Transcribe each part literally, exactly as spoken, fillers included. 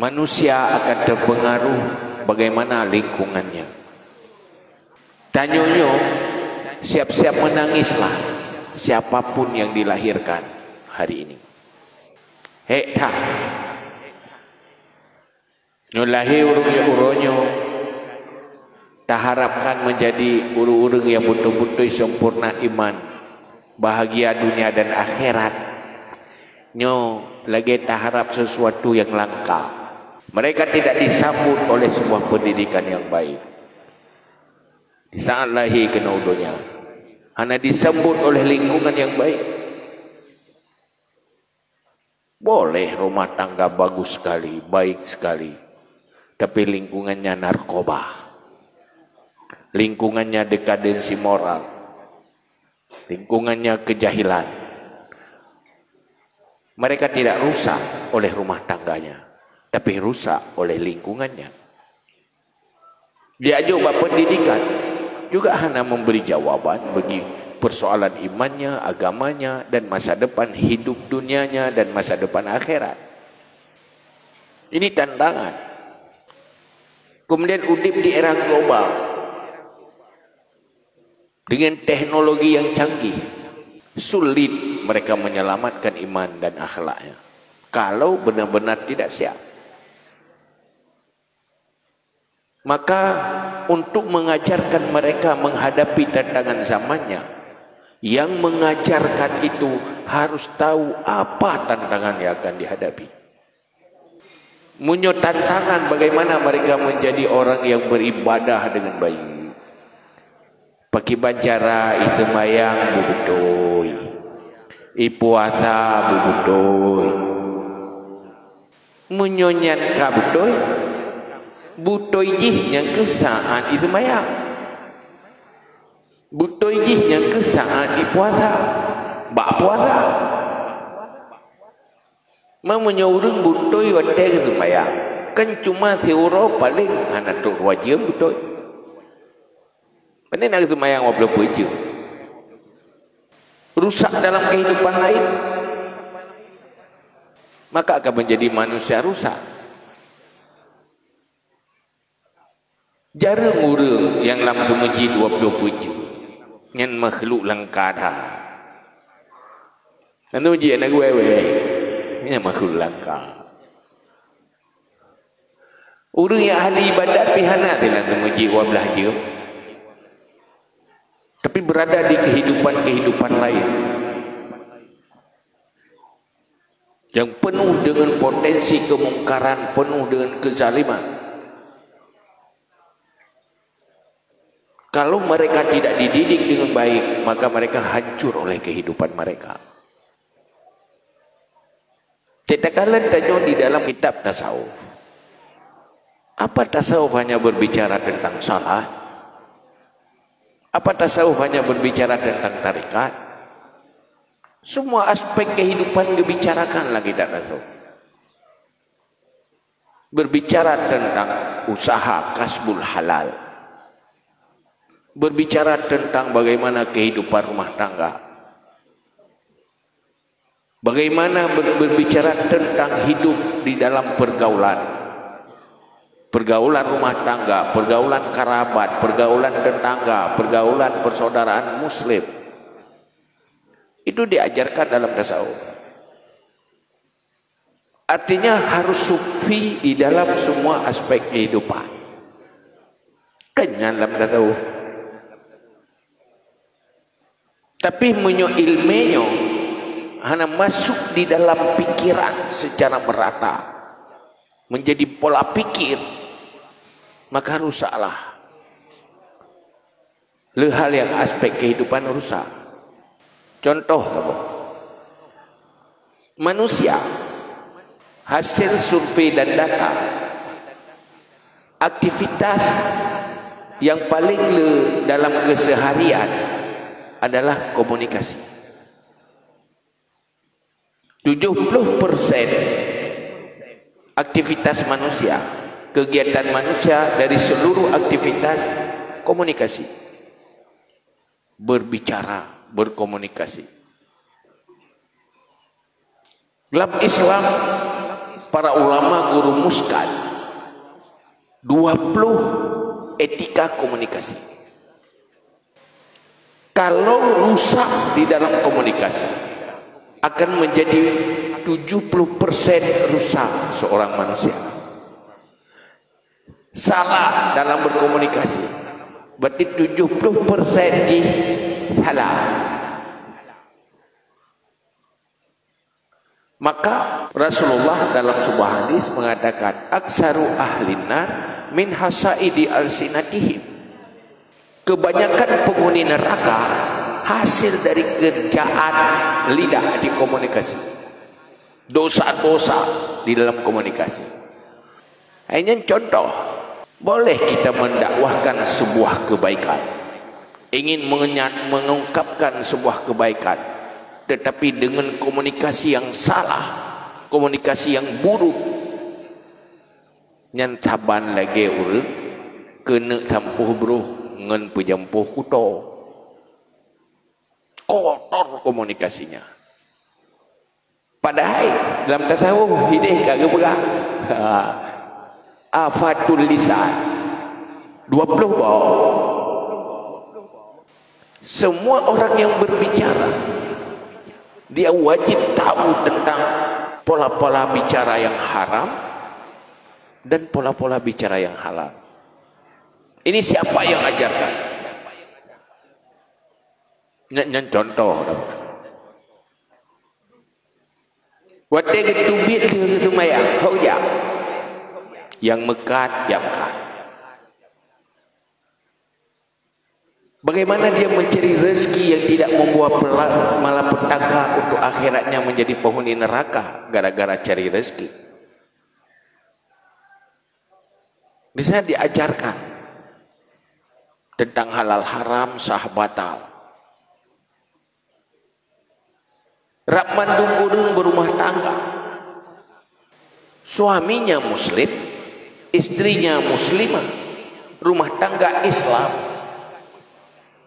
Manusia akan terpengaruh bagaimana lingkungannya. Tanyoe nyoe, siap-siap menangislah siapapun yang dilahirkan hari ini. Hék that! Nyoe lahé ureuëng nyang uroe nyoe taharapkan menjadi ureuëng-ureuëng yang beutôi-beutôi sempurna iman, bahagia dunia dan akhirat. Nyoe lagée taharap sesuatu yang langka. Mereka tidak disambut oleh sebuah pendidikan yang baik. Di saat lahé keunoe donya, hana disambut oleh lingkungan yang baik. Boleh rumah tangga bagus sekali, baik sekali, tapi lingkungannya narkoba, lingkungannya dekadensi moral, lingkungannya kejahilan. Mereka tidak rusak oleh rumah tangganya, tapi rusak oleh lingkungannya. Diajok bak pendidikan juga hana memberi jawaban bagi persoalan imannya, agamanya, dan masa depan hidup dunianya dan masa depan akhirat. Ini tantangan. Kemudian udip di era global dengan teknologi yang canggih, sulit mereka menyelamatkan iman dan akhlaknya kalau benar-benar tidak siap. Maka, untuk mengajarkan mereka menghadapi tantangan zamannya, yang mengajarkan itu harus tahu apa tantangan yang akan dihadapi. Meunyoe tantangan, bagaimana mereka menjadi orang yang beribadah dengan baik? Pakiban cara iseumayang beubeutôi, ipuasa beubeutôi. Meunyoe nyan ka beutôi, beutôi jih nyang keuh saát iseumayang. Beutôi jih nyang keuh saát ipuasa, bak puasa. Ma meunyoe ureuëng beutôi watée geuseumayang, kan cuma siuroe paleng hana trok dua jeuem beutôi. Pane na geuseumayang dua ploh peuet jeuem. Rusak dalam kehidupan lain, maka akan menjadi manusia rusak. Jareueng ureuëng nyang lam teumeuji dua ploh peuet jeuem, nyan makhluk langka that. Lam teumeuji aneuk wée-wée, nyan makhluk langka. Ureuëng nyang ahli ibadat pih hana teuh lam teumeuji dua blaih jeuem, tapi berada di kehidupan-kehidupan lain yang penuh dengan potensi kemungkaran, penuh dengan kezaliman. Kalau mereka tidak dididik dengan baik, maka mereka hancur oleh kehidupan mereka. Cetakan tanyoe di dalam kitab tasawuf. Apa tasawuf hanya berbicara tentang salat? Apa tasawuf hanya berbicara tentang tarekat? Semua aspek kehidupan dibicarakan lagi dalam tasawuf. Berbicara tentang usaha kasbul halal. Berbicara tentang bagaimana kehidupan rumah tangga. Bagaimana ber-, berbicara tentang hidup di dalam pergaulan. Pergaulan rumah tangga, pergaulan karabat, pergaulan tetangga, pergaulan persaudaraan muslim. Itu diajarkan dalam tasawuf. Artinya harus sufi di dalam semua aspek kehidupan. Kan nyan lam tasawuf. Tapi meunyoe ilmu nyoe hana masuk di dalam pikiran secara merata, menjadi pola pikir, maka rusaklah. Le hal nyang aspek kehidupan rusak. Contoh saboh. Manusia, hasil survei dan data, aktivitas yang paling le dalam keseharian adalah komunikasi. Tujuh puluh persen aktivitas manusia, kegiatan manusia dari seluruh aktivitas komunikasi. Berbicara, berkomunikasi. Dalam Islam, Para ulama gerumuskan dua puluh etika komunikasi. Kalau rusak di dalam komunikasi, akan menjadi tujuh puluh persen rusak seorang manusia. Salah dalam berkomunikasi, berarti tujuh puluh persen jih salah. Maka Rasulullah dalam sebuah hadis mengatakan, "Aksaru ahlin nar min hasaidi alsinatihim." Kebanyakan penghuni neraka hasil dari kerjaan lidah di komunikasi. Dosa-dosa di dalam komunikasi. Hai nyan contoh, boleh kita mendakwahkan sebuah kebaikan, ingin mengenya-, mengungkapkan sebuah kebaikan, tetapi dengan komunikasi yang salah, komunikasi yang buruk, nyan saban lagée ureuëng keuneuk sampôh broh ngon peujampoh kuto. Kotor komunikasinya. Padahai dalam tasawuf hideh ka geupeugah, ha, afatul lisan. Dua puluh boh. Semua orang yang berbicara, dia wajib tahu tentang pola-pola bicara yang haram dan pola-pola bicara yang halal. Ini siapa yang ajarkan? Nyan, nyan contoh dah. Watée geuteubiet lheueh geuseumayang, ho jak. Nyang meukat, jak meukat. Bagaimana dia mencari rezeki yang tidak membawa pela-, malapetaka untuk akhiratnya, menjadi penghuni neraka gara-gara cari rezeki? Bisa diajarkan tentang halal haram, sah batal. Rab mandum ureuëng berumah tangga. Suaminya muslim, istrinya muslimah, rumah tangga Islam.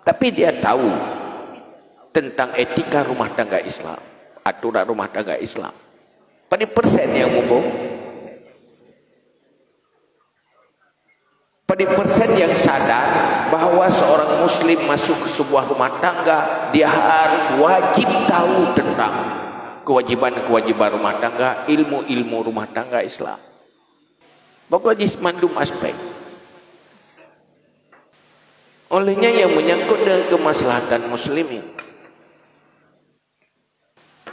Tapi dia tahu tentang etika rumah tangga Islam, aturan rumah tangga Islam. Padum persen yang muphom? Padum persen yang sadar bahwa seorang muslim masuk ke sebuah rumah tangga, dia harus wajib tahu tentang kewajiban-kewajiban rumah tangga, ilmu-ilmu rumah tangga Islam. Pokok jih mandum aspek. Olehnya yang menyangkut dengan kemaslahatan muslimin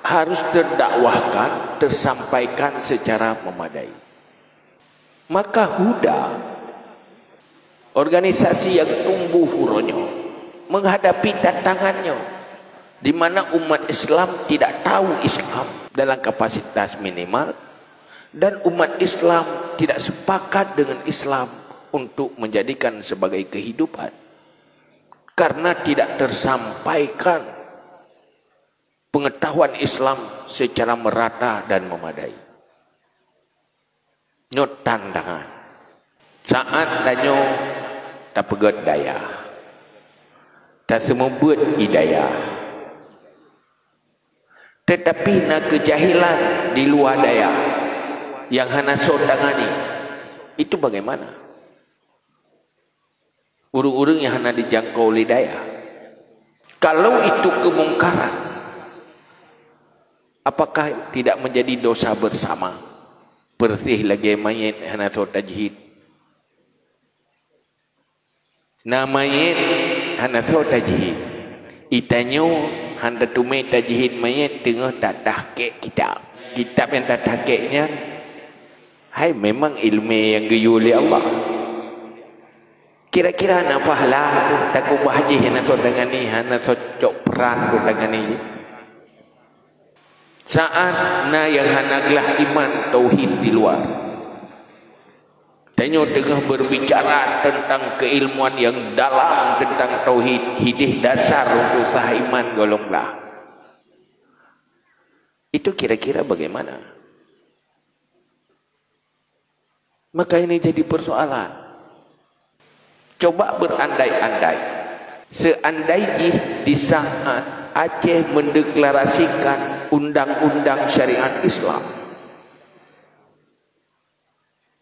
harus terdakwahkan, tersampaikan secara memadai. Maka Huda, organisasi yang tumbuh uroe nyoe, menghadapi tantangan nyoe, di mana umat Islam tidak tahu Islam dalam kapasitas minimal, dan umat Islam tidak sepakat dengan Islam untuk menjadikan sebagai kehidupan, karena tidak tersampaikan pengetahuan Islam secara merata dan memadai. Nyoe tantangan. Saát tanyoe tapeugét dayah, taseumeubeuet i dayah, teutapi na keujahilan di luwa dayah nyang hana soe tangani, itu bagaimana? Ureuëng-ureuëng nyang hana dijangkau lé dayah. Kalau itu keumungkaran, apakah tidak menjadi dosa bersama? Peureuseh lagée manyét hana soe tajhid. Na manyét hana soe tajhid. Itanyoe hana teumé tajhid manyét teungoh tatahkek kitab. Kitab nyang tatahkek nyan hai memang iéleumé nyang geuyue lé Allah. Kira-kira na pahala teuh takubah jih hana soe tangani, hana soe cok peuran keu tangani jih. Saát na nyang hana glah iman tauhid di luwa, tanyoe teungoh berbicara tentang keilmuan nyang dalam tentang tauhid, hideh dasar untuk sah iman gohlom glah. Itu kira-kira bagaimana? Maka ini jadi persoalan. Coba berandai-andai, seandai jih di saat Aceh mendeklarasikan undang-undang syariat Islam,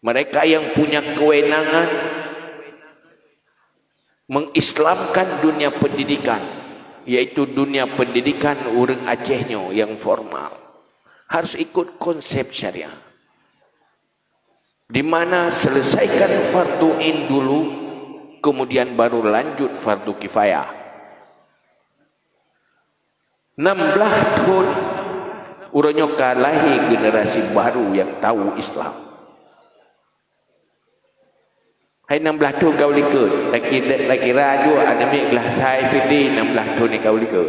Mereka yang punya kewenangan mengislamkan dunia pendidikan, yaitu dunia pendidikan ureuëng Aceh nyoe yang formal, harus ikut konsep syariah, di mana selesaikan fardu ain dulu, kemudian baru lanjut fardu kifayah. Enam belas thon, uroe nyoe ka lahé generasi baru nyang tahu Islam. Hai enam belas thon ka u likot, takira, takira aju aneuk miet glah sai pih di enam belas thon ka u likot.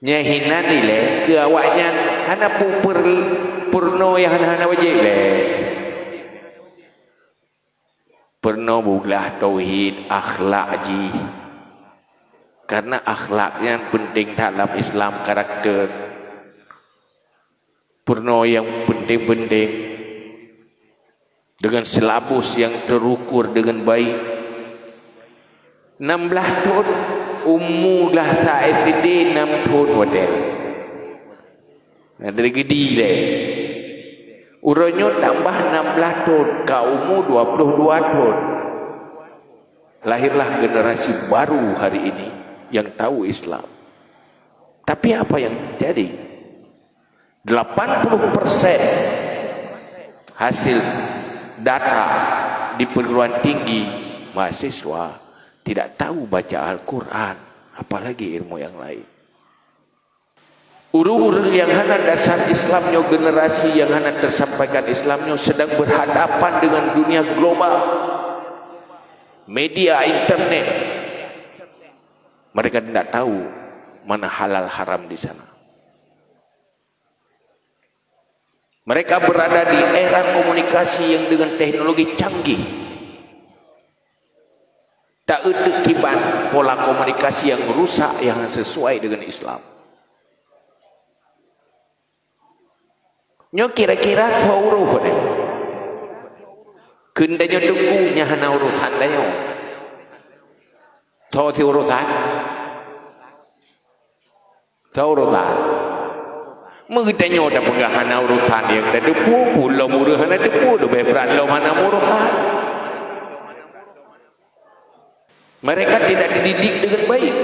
Nyang hinan ilée keu awaknyan hana pu-, per-, peurunoe nyang hana-hana wajéb lé. Peurunoe beuglah tauhid, akhlak jih. Karena akhlak nyan penting that lam Islam, karakter. Peurunoe nyang penting-penting, dengan silabus nyang terukur dengan baik. Enam belas thon, umu glah sa S D enam thon watée. Nah, dari gedi lé. Uroe nyoe tambah enam belas thon, ka umu dua puluh dua thon. Lahirlah generasi baru hari ini yang tahu Islam. Tapi apa yang terjadi? Delapan puluh persen hasil data di perguruan tinggi, mahasiswa tidak tahu baca Al-Quran, apalagi ilmu yang lain. Ureuëng-ureuëng nyang hana dasar Islam nyoe, generasi nyang hana tersampaikan Islam nyoe sedang berhadapan dengan dunia global, media internet. Mereka tidak tahu mana halal haram di sana. Mereka berada di era komunikasi yang dengan teknologi canggih. Tak euteuk kiban pola komunikasi yang rusak, yang sesuai dengan Islam. Nyoe kira-kira tho uroh deh. Keu tanyoe teungku nyang hana urusan tanyoe. Tho si urusan. Tho urusan. Meugeutanyoe tapeugah hana urusan nyang tateupeue, pulom ureuëng hana teupeue, leubeh brat lom hana meurusan. Mereka tidak dididik dengan baik.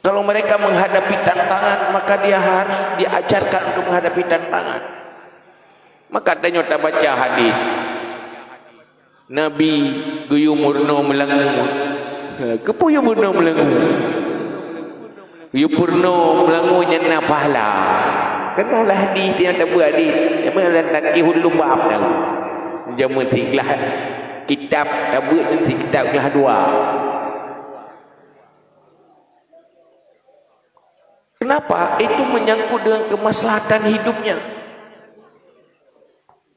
Kalau mereka menghadapi tantangan, maka dia harus diajarkan untuk menghadapi tantangan. Maka tanyoe tabaca hadis, Nabi geuyue peurunoe meulangue. Keupeue yue peurunoe meulangue? Yue peurunoe meulangue nyan na pahala. Keunalah hadis nyang tabeuet di, nyang lam Tanqihul Lubab nyan. Jameun siglah kitab tabeuet nyan, si kitab glah dua. Kenapa? Itu menyangkut dengan kemaslahatan hidupnya.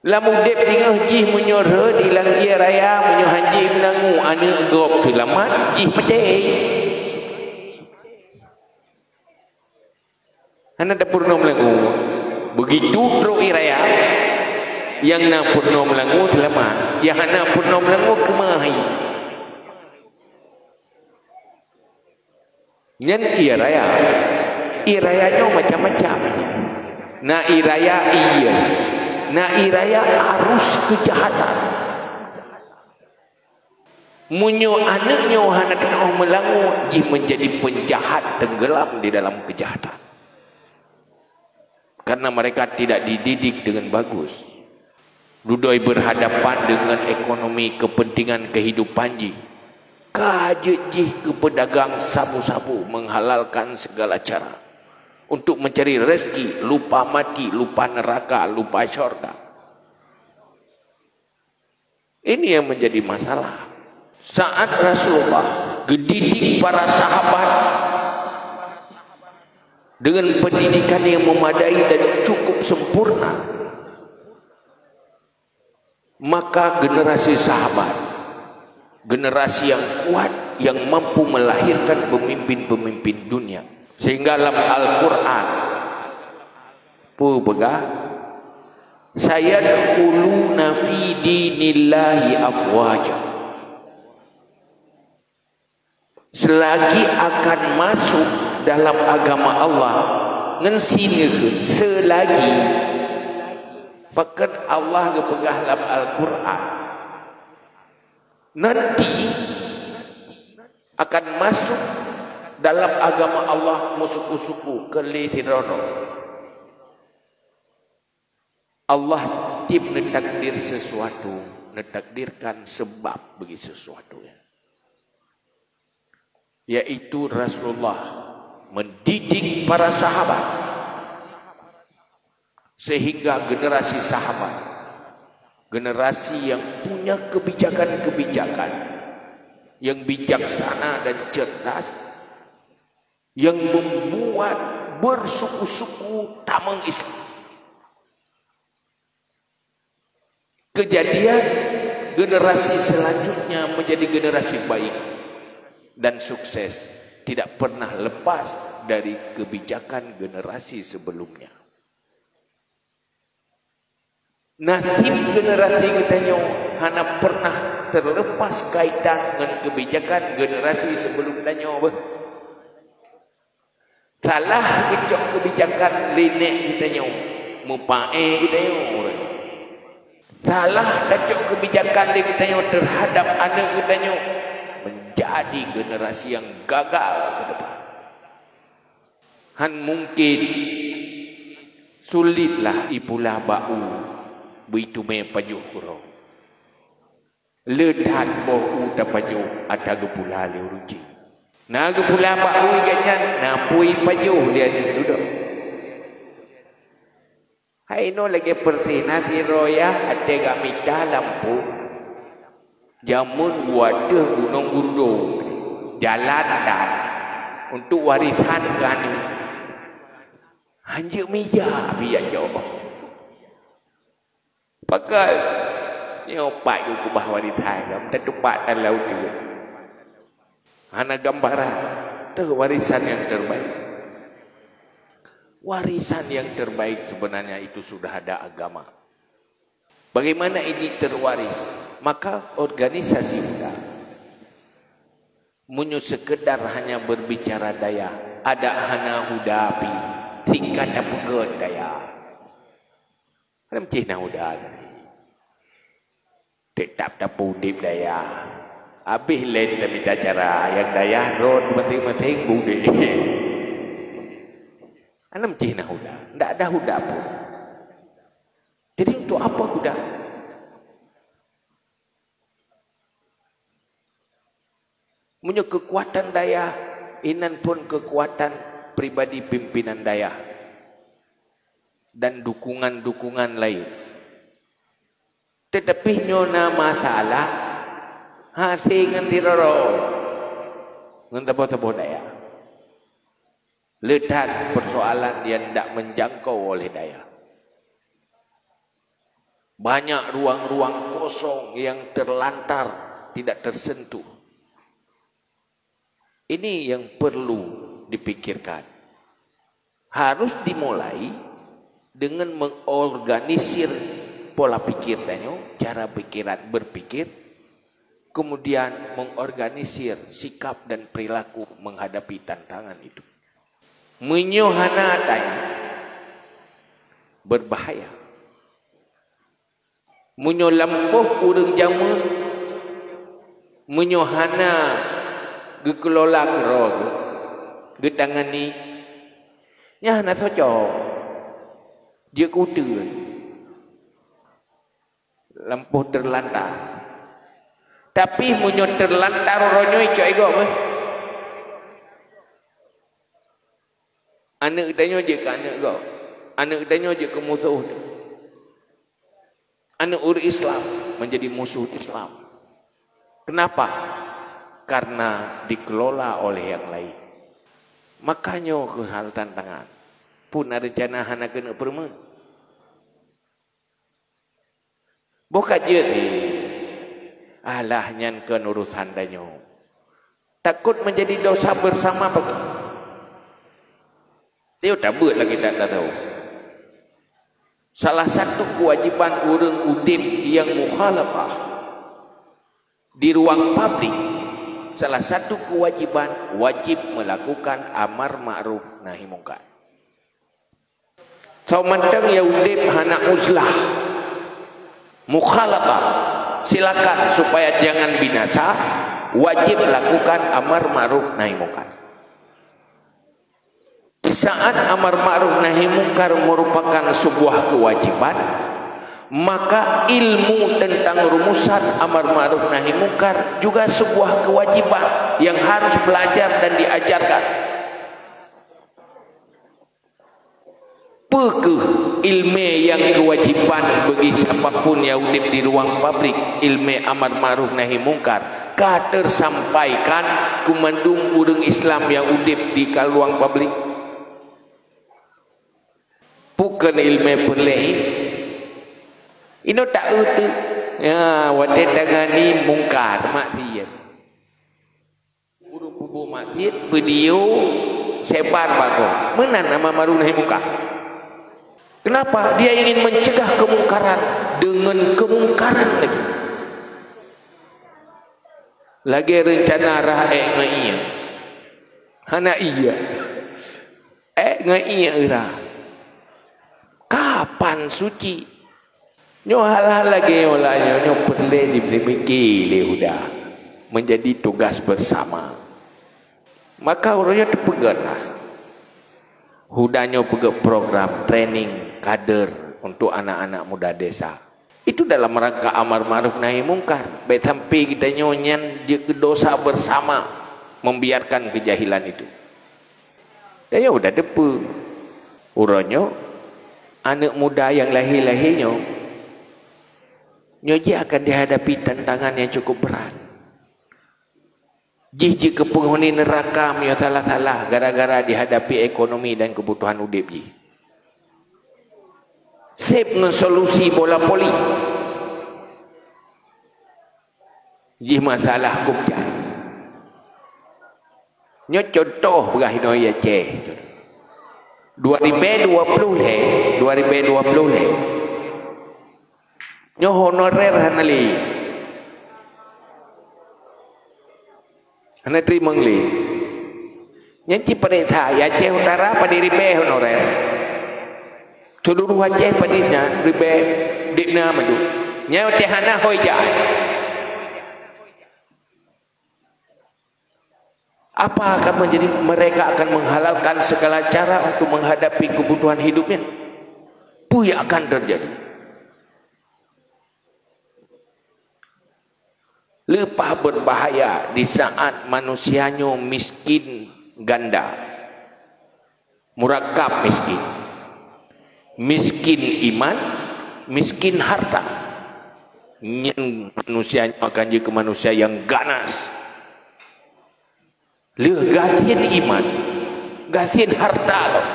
Lam udeb singoh jih meunyoe rhot di lam ié raya, meunyoe hanjeuet meulangue, aneuk gob seulamat, jih maté. Hana tapeurunoe meulangue. Begitu trok ié raya, nyang na peurunoe meulangue seulamat, nyang hana peurunoe meulangue keumah. Nyan ié raya. Ié raya nyoe macam-macam. Na ié raya ié. Na ié raya arus keujahatan. Meunyoe aneuk nyoe hana teunoh meulangue, jih menjadi penjahat tenggelam di dalam kejahatan. Karena mereka tidak dididik dengan bagus. Dudoe berhadapan dengan ekonomi kepentingan kehidupan jih. Ka jeuet jih keu peudagang sabu-sabu menghalalkan segala cara untuk mencari rezeki, lupa mati, lupa neraka, lupa syurga. Ini yang menjadi masalah. Saat Rasulullah geudidik para sahabat dengan pendidikan yang memadai dan cukup sempurna, maka generasi sahabat, generasi yang kuat yang mampu melahirkan pemimpin-pemimpin dunia. Sehingga lam Al-Quran, peue peugah? "Sayadkhuluna fi dinillahi afwaja." Selagi akan masuk dalam agama Allah, ngon sineukheun selagi. Bahkan Allah geupeugah lam Al-Quran, nanti akan masuk dalam agama Allah meusuku-suku keu lé sidroe. Allah tieb neutakdir sesuatu, neutakdirkan sebab bagi sesuatu, ya. Yaitu Rasulullah mendidik para sahabat, sehingga generasi sahabat, generasi yang punya kebijakan-kebijakan yang bijaksana dan cerdas, yang membuat bersuku-suku tamong Islam. Kejadian generasi selanjutnya menjadi generasi baik dan sukses, tidak pernah lepas dari kebijakan generasi sebelumnya. Nasib generasi geutanyoe hana pernah terlepas kaitan ngon kebijakan generasi sebelum tanyoe beh. Salah geucok kebijakan lé nèk geutanyoe, meupaéh geutanyoe. Salah tacok kebijakan lé geutanyoe terhadap aneuk geutanyoe, menjadi generasi yang gagal ke depan. Han mungkin, sulitlah ipula bak u beuitumé pajoh keudroe. Le that boh u tapajoh atra geupula lé ureueng jih. Na geupula bak u gobnyan, na pui pajoh lé aneuk dudoe. Hai nyoe lagèe peureuteh na sidroe yah até geumita lampôh. Jameun u ateueh gunong Gurdo, jalan dan untuk warisan keu aneuk. Hanjeuet mija pih jak cok. Pakai nyoe pat geukeubah warisan, gam tatupat dalam laôt. Hana gambaran, teuh warisan yang terbaik. Warisan yang terbaik sebenarnya itu sudah ada agama. Bagaimana ini terwaris? Maka organisasi muda, meunyoe sekedar hanya berbicara dayah, adak hana huda pih, tingkat tapeugöt dayah. Hana meucih na huda tadi. Teutap tapeudeb dayah. Abéh lé tamita cara nyang dayah rot maséng-maséng budek. Hana meucih na huda. Ndak ada huda pun. Jadi untuk apa huda? Meunyoe keukuatan dayah, inan phon keukuatan pribadi pimpinan dayah dan dukungan-dukungan laén. Teutapi nyoe na masalah hase ngon sidroe, ngon saboh-saboh dayah. Le that persoalan yang tidak menjangkau oleh dayah. Banyak ruang-ruang kosong yang terlantar, tidak tersentuh. Ini yang perlu dipikirkan. Harus dimulai dengan mengorganisir pola pikir tanyoe, cara pikiran berpikir, kemudian mengorganisir sikap dan perilaku menghadapi tantangan itu. Meunyoe hana tanyoe, berbahaya. Meunyoe lampôh ureueng jameun, meunyoe hana geukelola keudroe geuh, geutangani, nyan hana cocok. Jeuet keu uteuen. Lampôh teulantar. Tapi meunyoe teulantar uroe nyoe, icok i gob, eh. Aneuk geutanyoe jeuet keu aneuk gob. Aneuk geutanyoe jeuet keu musoh. Aneuk ureueng Islam menjadi musuh Islam. Kenapa? Karena dikelola oleh yang lain. Makanya keuh hal tantangan. Pun ada rencana hana keuneuk peureumeun. Boh ka jeuet, alah nyan kon urusan tanyoe. Takot menjadi dosa bersama bagi. Ayo tabeuet lagi that tahu. Salah satu kewajiban ureueng udeb yang mukhalafah di ruang publik, salah satu kewajiban wajib melakukan amar ma'ruf nahi mungkar. Soe mantong nyang udeb hana uzlah, mukhalatah, silakan supaya jangan binasa, wajib lakukan amar ma'ruf nahi mungkar. Di saat amar ma'ruf nahi mungkar merupakan sebuah kewajiban, maka ilmu tentang rumusan amar ma'ruf nahi mungkar juga sebuah kewajiban yang harus belajar dan diajarkan. Peu kheueh ileumèe nyang keuwajiban bagi siapa pun nyang udeb di ruang publik, ileumèe amar ma'ruf nahi mungkar, ka teusampaikan keu mandum ureuëng Islam nyang udeb di ka ruang publik? Bukon ileumèe peureulèe. Inoe taeu teuk. Ya, watèe tangani mungkar, maksiat. Ureuëng peubuet maksiat, video, sebar bagoe. Meunan amar ma'ruf nahi mungkar. Kenapa? Dia ingin mencegah kemungkaran dengan kemungkaran lagi. Lagèe rencana rhah èk ngon ié. Hana ié. Èk ngon ié rhah. Kapan suci? Nyoe hal-hal lagèe nyoe lah nyoe, nyoe peureulèe dipeumiki lé Huda menjadi tugas bersama. Maka uroe nyoe teupeugöt lah. Huda nyoe peugöt program training kader untuk anak-anak muda desa. Itu dalam rangka amar ma'ruf nahi mungkar. Bèk sampai geutanyoe nyan jeuet keu dosa bersama membiarkan kejahilan itu. Tanyoe Huda teupeue, uroe nyoe, aneuëk muda nyang lahé-lahé nyoe, nyoe jih akan dihadapi tantangan nyang cukup brat. Jih jeuet keu peunghuni neuraka meunyoe salah-salah gara-gara dihadapi ekonomi dan keubutuhan udeb jih. Seb ngon solusi bola voli. Jih masalah kubjai. Nyoe cuntoh peugah inoe Aceh. Dua ribèe dua ploh lhèe, dua ribèe dua ploh lhèe. Nyoe honorer hana lé. Hana teurimong lé. Nyan cit pareksa, Aceh Utara padum ribèe honorer. Seuluruh Aceh padum nyan ribèe dikna mandum. Nyan watèe hana hôi jak. Apa akan menjadi? Mereka akan menghalalkan segala cara untuk menghadapi kebutuhan hidupnya. Peue nyang akan terjadi? Leupah berbahaya di saat manusia nyoe miskin ganda. Murakab miskin. Miskin iman, miskin harta. Nyan manusia nyoe akan jeuet keu manusia nyang ganas. Lheueh gasien iman, gasien harta lom.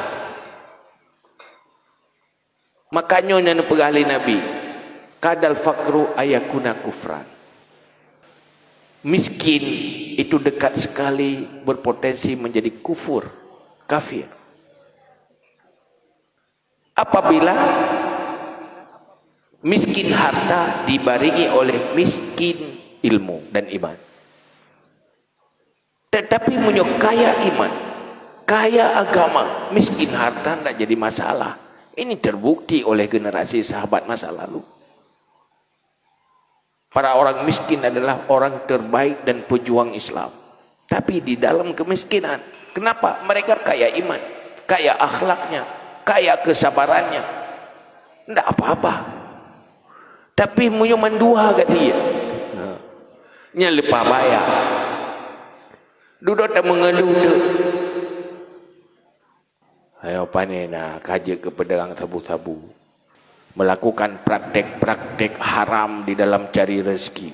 Maka nyoe nyang neupeugah lé Nabi, "Kadal faqru ayakuna kufran." Miskin itu dekat sekali berpotensi menjadi kufur, kafir. Apabila miskin harta dibarengi oleh miskin ilmu dan iman. Tetapi meunyoe kaya iman, kaya agama, miskin harta ndak jadi masalah. Ini terbukti oleh generasi sahabat masa lalu. Para orang miskin adalah orang terbaik dan pejuang Islam. Tapi di dalam kemiskinan, kenapa? Mereka kaya iman, kaya akhlaknya, kaya kesabarannya. Ndak apa-apa. Tapi meunyoe mandua gaki, ha, nyan leupah bahaya. Dudoe tameungeuluh teuk. Ayo pané na ka jeuet keu peudeugang sabu-sabu, melakukan praktek-praktek haram di dalam cari rezeki.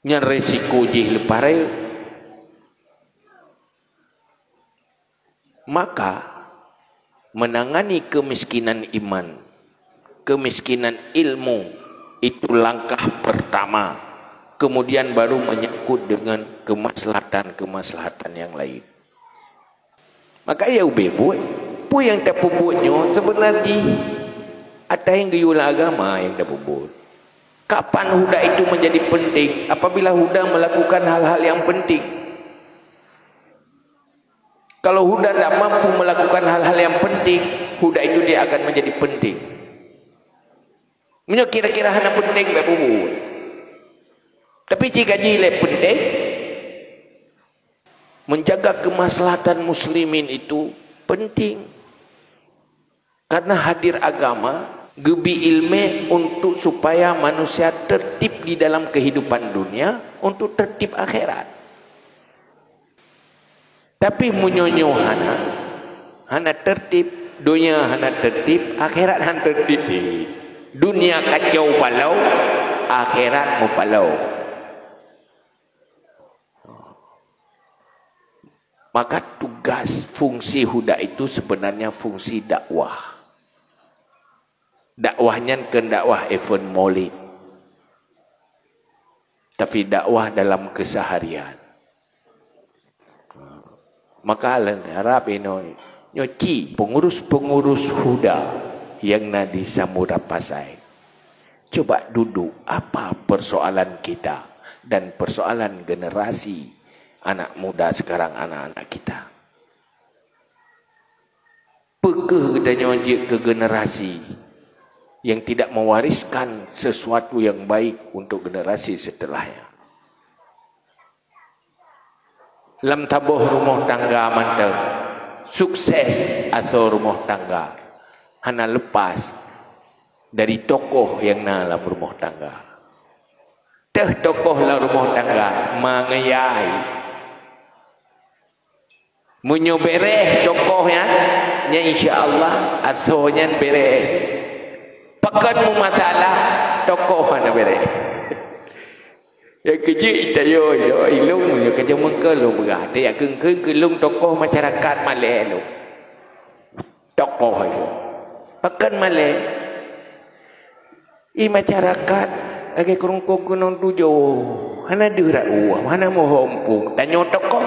Nyan resiko jih leupah rayeuk. Maka, menangani kemiskinan iman, kemiskinan ilmu, itu langkah pertama. Kemudian baru menyangkut dengan kemaslahatan-kemaslahatan yang lain. Maka ya ubé buet. Peue nyang tapeubuet nyoe seubeuna jih ata nyang geuyue lam agama nyang tapeubuet. Kapan huda itu menjadi penting? Apabila huda melakukan hal-hal yang penting. Kalau huda tidak mampu melakukan hal-hal yang penting, huda itu dia akan menjadi penting. Meunyoe kira-kira hana penting, bèk peubuet. Tapi jika jilée penting, menjaga kemaslahatan muslimin itu penting. Karena hadir agama, geubri ilmu untuk supaya manusia tertib di dalam kehidupan dunia, untuk tertib akhirat. Tapi meunyoe nyoe hana, hana tertib, dunia hana tertib, akhirat hana tertib. Dunia kacau balau, akhirat mupalong. Maka tugas fungsi huda itu sebenarnya fungsi dakwah. Dakwah nyan keu dakwah event Maulid. Tapi dakwah dalam keseharian. Maka lôn harap inoe nyoe ci pengurus-pengurus huda nyang na di Samudra Pasai. Coba duduk, apa persoalan kita dan persoalan generasi anak muda sekarang, anak-anak kita? Peu kheueh geutanyoe jeuet keu generasi yang tidak mewariskan sesuatu yang baik untuk generasi setelahnya? Lam saboh rumoh tangga mantong, sukses atau rumoh tangga hana lepas dari tokoh nyang na lam rumoh tangga. Teuh tokoh lam rumoh tangga mangeuyai. Meunyoe bèrèh tokoh nyan, nyan insya Allah asoe nyan bèrèh. Pakon meumasalah, tokoh hana bèrèh. Nyang keujeuet ita yo, yo, ilong meunyoe ka jameun keu lôn peugah, teuyak keu, keu, keu lôn tokoh masyarakat malèe lôn. Tokoh itu. Pakon malèe. I masyarakat lagèe keurungkong keunong tujoh. Hana deuh rot ueh, hana meuhom pun. Tanyoe tokoh.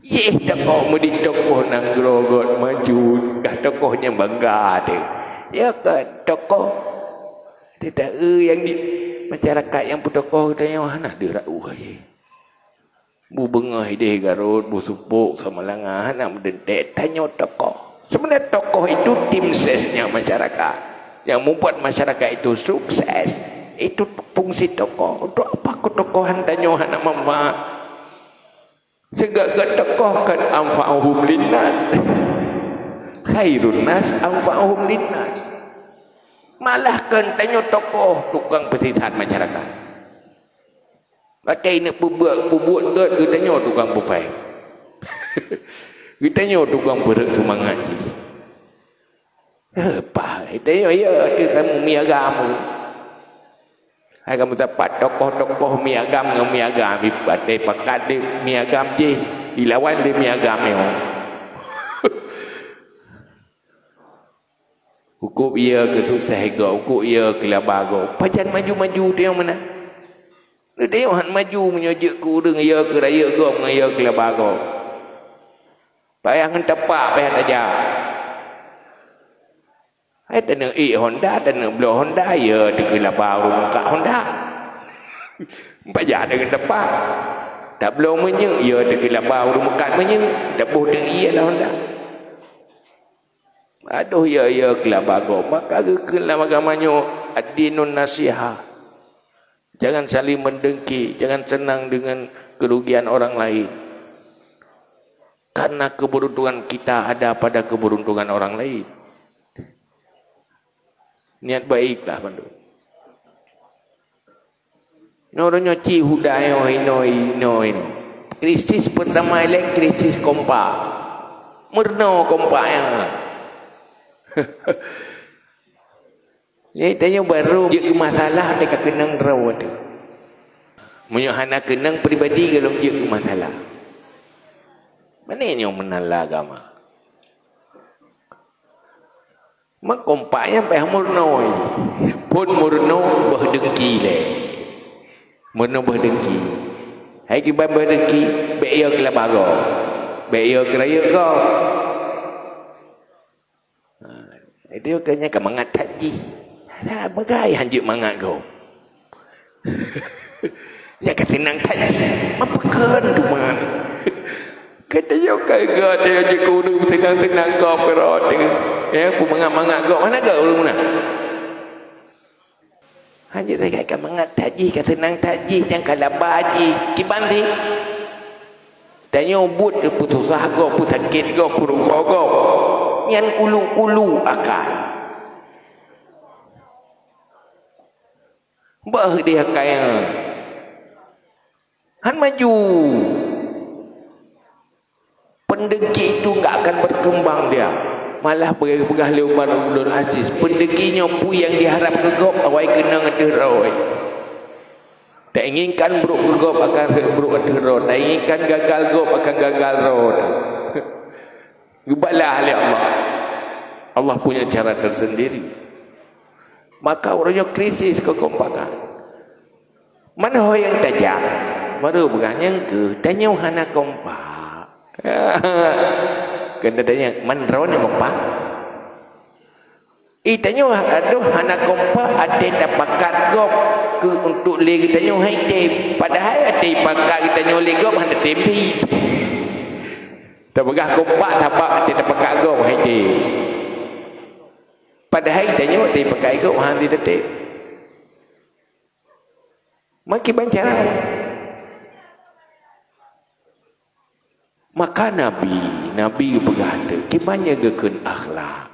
Yeh tokoh meudit tokoh nanggroe göt maju. Dah tokoh nyang bangga teuh. Ya kan? Tokoh. Teuta eu nyang di masyarakat nyang peutokoh tanyoe hana deuh rot ueh. Bubeungöh ideh Garut, buseupok Samalanga, hana meudeuntèe tanyoe tokoh. Sebenarnya tokoh itu tim sesnya masyarakat. Yang membuat masyarakat itu sukses, itu fungsi tokoh. Untuk apa keutokohan tanyoe hana manfaat? Sigoe-goe tokoh kan anfa'uhum linnas. Khairun nas anfa'uhum linnas. Malah kan tanyoe tokoh tukang peusisat masyarakat. Watèe neuk peubuet, peubuet göt geutanyoe tukang peuphai. Geutanyoe tukang peureuet seumangat jih. Eh, pah, geutanyoe ya, teuh kamoe mi agam. Hai kamoe sapat tokoh-tokoh mi agam ngon mi agam, watèe pakat lé mi agam jih, ilawan lé mi agam nyoe. Hukôb ie keu sukses gob, hukôb ie keu laba gob. Pajan maju-maju teuh meunan. Teuh han maju meunyoe jeuet keu ureueng ie keu rayeuk gob ngon ie keu laba gob. Payah ngon tapak, payah tajak. Hai taneuk ék Honda, taneuk bloe Honda, ie teuh keu laba ureueng meukat Honda. Pajan deungon tapak. Tabloe minyeuk, ie teuh keu laba ureueng meukat minyeuk. Taboh teuh ie lam Honda. Adoh, ya, ya, keu laba gob. Maka geukheun lam agama nyoe, ad-dinun nasihah. Jangan saling mendengki, jangan senang dengan kerugian orang lain. Karena keberuntungan kita ada pada keberuntungan orang lain. Niat baiklah, Pandu. Nyoe uroe nyoe ci huda nyoe inoe, inoe, inoe. Krisis pertama ilèe krisis kompak. Meurunoe kompak nyan. Jadi tanyoe barô jeuet keu masalah, teuka keunong droe teuh. Meunyoe hana keunong pribadi, golom jeuet keu masalah. Mane nyoe meunan lam agama. Meukompak nyan payah meurunoe. Phon meurunoe boh dengki lé. Meurunoe boh dengki. Hai kiban boh dengki, bèk yo keu laba gob. Bèk yo keu rayeuk gob. Ha, itu keunya ka mangat that jih. Ada bagai hanjeuet mangat gob. Nyan ka seunang that jih. Mapakon teuma. Ka tanyoe ka geutanyoe jeuet keu ureueng seunang-seunang gob keurot. Ya, peumangat-mangat gob. Hana gob ureueng meunan. Hana sagai ka mangat that jih, ka seunang that jih, nyang ka laba jih. Kiban sih. Tanyoe buet peususah gob, peusakét gob, peurugoe gob. Nyan kulu-kulu akai. Bah di akai nyan. Han maju. Peundeuki itu enggak akan berkembang dia. Malah peugah lé Umar Abdul Aziz, peundeuki nyoe peue nyang diharap keu gob awai keunong ateueh droe. Tak inginkan brok keu gob akan brok ateueh droe. Tak inginkan gagal gob akan gagal droe. Geubalah lé Allah. Allah punya cara tersendiri. Maka uroe nyoe krisis keukompakan. Meunoe nyang tajak, baru peugah nyang keu tanyoe hana kompak. Keuneuk tanyong, man droeneuh kompak? Ih, tanyoe adoh hana kompak até tapakat gob keu untuk lé geutanyoe hai tem. Padahai até pakat geutanyoe lé gob hana tem jih. Tapeugah kompak sabab até tapakat gob hai tem. Padahai tanyoe até pakat gob hana tem. Makiban cara. Maka Nabi, Nabi geupeugah teuk, kiban nyang geukheun akhlak.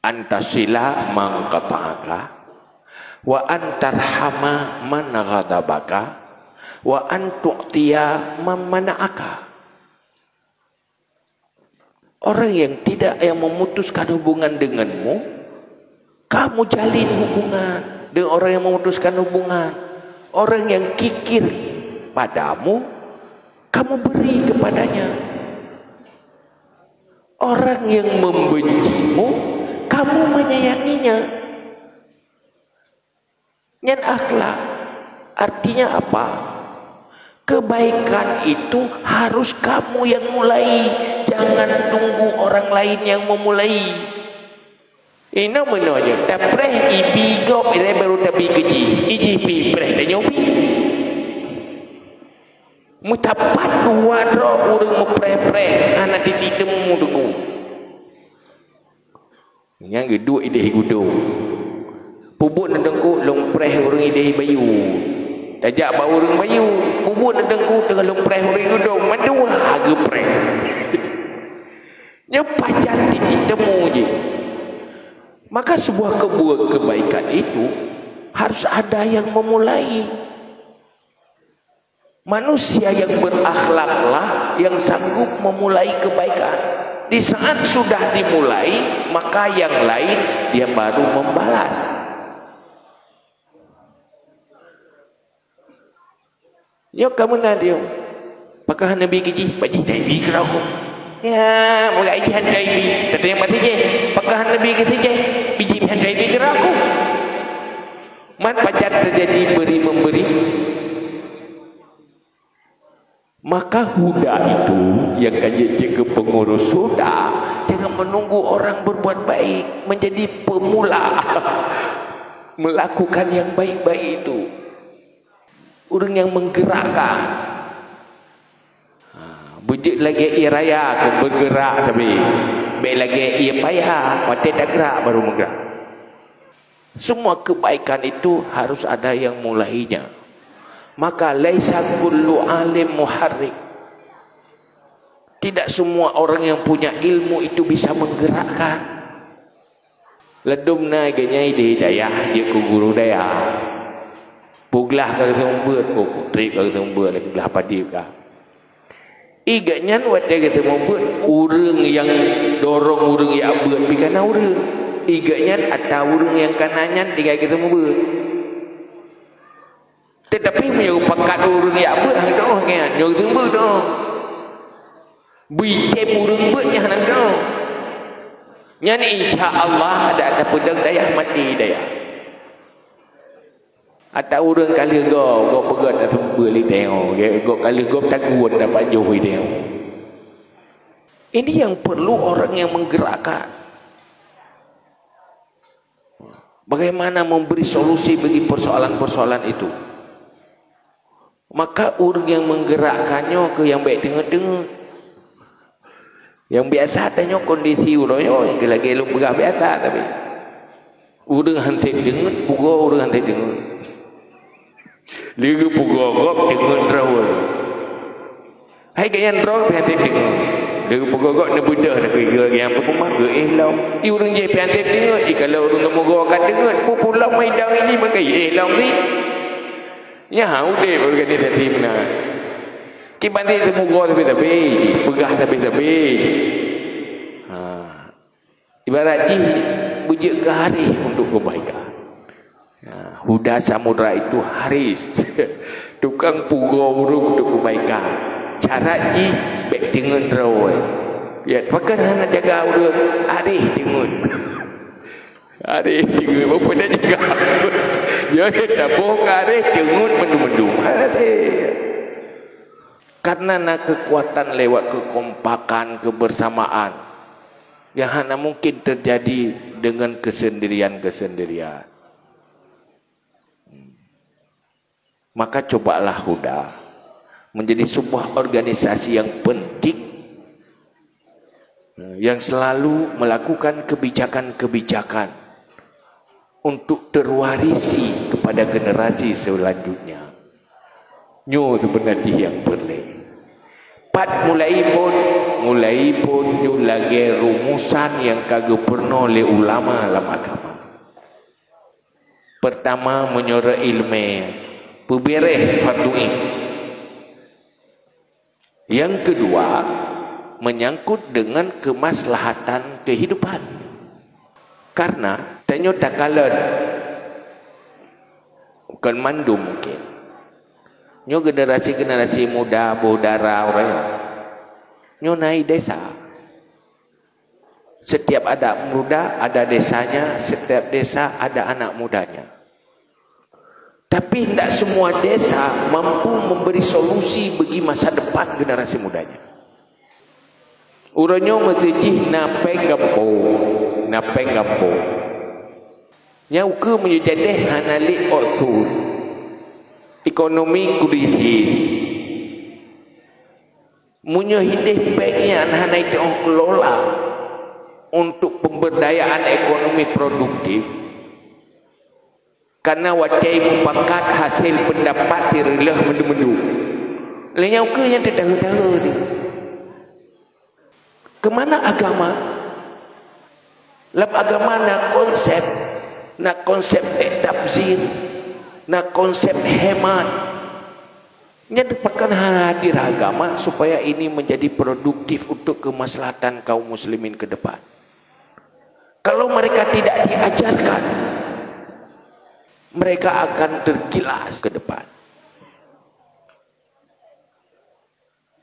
Antasila man qata'aka, wa antarhama man ghadabaka, wa antu'tiya man mana'aka. Orang yang tidak, yang memutuskan hubungan denganmu, kamu jalin hubungan dengan orang yang memutuskan hubungan. Orang yang kikir padamu, kamu beri kepadanya. Orang yang membencimu, kamu menyayanginya. Nyan akhlak. Artinya apa? Kebaikan itu harus kamu yang mulai. Jangan tunggu orang lain yang memulai. Inoe meunoe nyoe, tapreh ibi gob ilée baru tabi keu jih. Ijih pi preh tanyoe pi. Meusapat dua droe ureuëng meupreh-preh hana titi teumu deungoe. Nyang geuduek ideh gudong. Peubuet neudengku lôn preh ureuëng ideh bayu. Tajak bak ureuëng bayu, peubuet neudengku teungoh lôn preh ureuëng gudong, mandua geupreh. Nyoe pajan titi teumu jih. Maka sebuah kebuat kebaikan itu harus ada yang memulai. Manusia yang berakhlaklah yang sanggup memulai kebaikan. Di saat sudah dimulai, maka yang lain dia baru membalas. Nyoe ka meunan dia. Pakah Nabi keu jih, bajih Nabi keuraku. Ya, mulai jih hana ibi. Tadi yang mati jih, pakah Nabi keu jih, biji hana ibi keuraku. Man pajan terjadi beri-memberi. Maka huda itu yang ka jeuet keu pengurus huda, jangan menunggu orang berbuat baik, menjadi pemula melakukan yang baik-baik itu. Ureuëng nyang menggerakkan. Ha, beujeuet lagée ié raya keu bergerak tapi bék lagée ié paya, watée tagrak baru meugerak. Semua kebaikan itu harus ada yang mulainya. Maka laisa kullu alim muharrik. Tidak semua orang yang punya ilmu itu bisa menggerakkan. Ladom na geunyai di dayah jeuet keu guru dayah. Peuglah ka geuseumeubeuet, oh, treb ka geuseumeubeuet, peuglah padib ka. Igeuhnyan watée geuseumeubeuet, ureuëng nyang dorong ureuëng jak beuet pi kana ureuëng. Igeuhnyan atra ureuëng nyang kana nyan tinggai geuseumeubeuet. Teutapi meunyoe pakat ureuëng jak beuet hana teuoh nyan, nyoe teuh beuet teuoh. Bui tem ureuëng beuet nyan hana teuoh. Nyan insya Allah ada, ada peudong dayah mati dayah. Atra ureuëng ka lheueh gob, gob peugöt atra beuet li teuoh, gob ka lheueh gob tagun dapat joh li teuoh. Ini yang perlu orang yang menggerakkan. Bagaimana memberi solusi bagi persoalan-persoalan itu? Maka ureuëng nyang menggerakkan nyoe keuh nyang bék teungeut-teungeut. Nyang biasa tanyoe kondisi uroe nyoe nyang lagée lôn peugah biasa tapi. Ureuëng han sép deungeut, pugoe ureuëng han sép deungeut. Lé geupugoe gob deungeut droe. Hai gobnyan droe pih han sép deungeut. Lé geupugoe gob neubeudôh takue geu nyang peukumah geuéh lom. I ureuëng jéh pih han sép deungeut, i kalau ureuëng geumugoe ka deungeut, peue pulang mai dang ini meukai éh lom sih. Nyan udeb organisasi meunan. Kiban sih teupugoe sabe-sabe, peugah sabe-sabe. Ha. Ibarat jih beujeuet keu hareh untuk kebaikan. Ya, Huda Samudra itu hareh. Tukang pugoe ureuëng untuk kebaikan. Syarat jih bék deungeut droe. Ya, pakon hana jaga ureuëng hareh deungeut. Hareh deungeut, apa dah jaga? Ya, ya, taboh ka hareh deungeut mandum-mandum. Hareh. Karena na kekuatan lewat kekompakan, kebersamaan. Yang hana mungkin terjadi dengan kesendirian-kesendirian. Maka cobalah Huda menjadi sebuah organisasi yang penting, yang selalu melakukan kebijakan-kebijakan untuk terwarisi kepada generasi selanjutnya. Nyoe seubeuna jih nyang peureulée. Pat mulai phon, mulai phon nyoe lagée rumusan nyang ka geupeurunoe lé ulama lam agama. Pertama, meunyoe rot iéleumé, peubeuréh fardu ain. Yang kedua, menyangkut dengan kemaslahatan kehidupan. Karena tanyoe takalon, bukan mandum mungkin. Nyoe generasi-generasi muda, boh dara ureuëng nyoe. Nyoe na i desa. Setiap anak muda ada desanya, setiap desa ada anak mudanya. Tapi tidak semua desa mampu memberi solusi bagi masa depan generasi mudanya. Uroe nyoe meuseujih na péng gampông, na péng gampông. Nyang ukeue meunyoe jadeh hana lé otsus, ekonomi krisis. Meunyoe hideh péng nyan hana jiteu'oh kelola untuk pemberdayaan ekonomi produktif, karena watée mupakat hasil pendapat sireuleuh meundu-meundu. Lé nyan ukeue nyang teudahe-dahe teuh. Keumana agama? Lam agama na konsep, na konsep bék tabzir, na konsep hemat. Nyan pakon hana hadir agama supaya ini menjadi produktif untuk kemaslahatan kaum muslimin ke depan. Kalau mereka tidak diajarkan, mereka akan tergilas ke depan.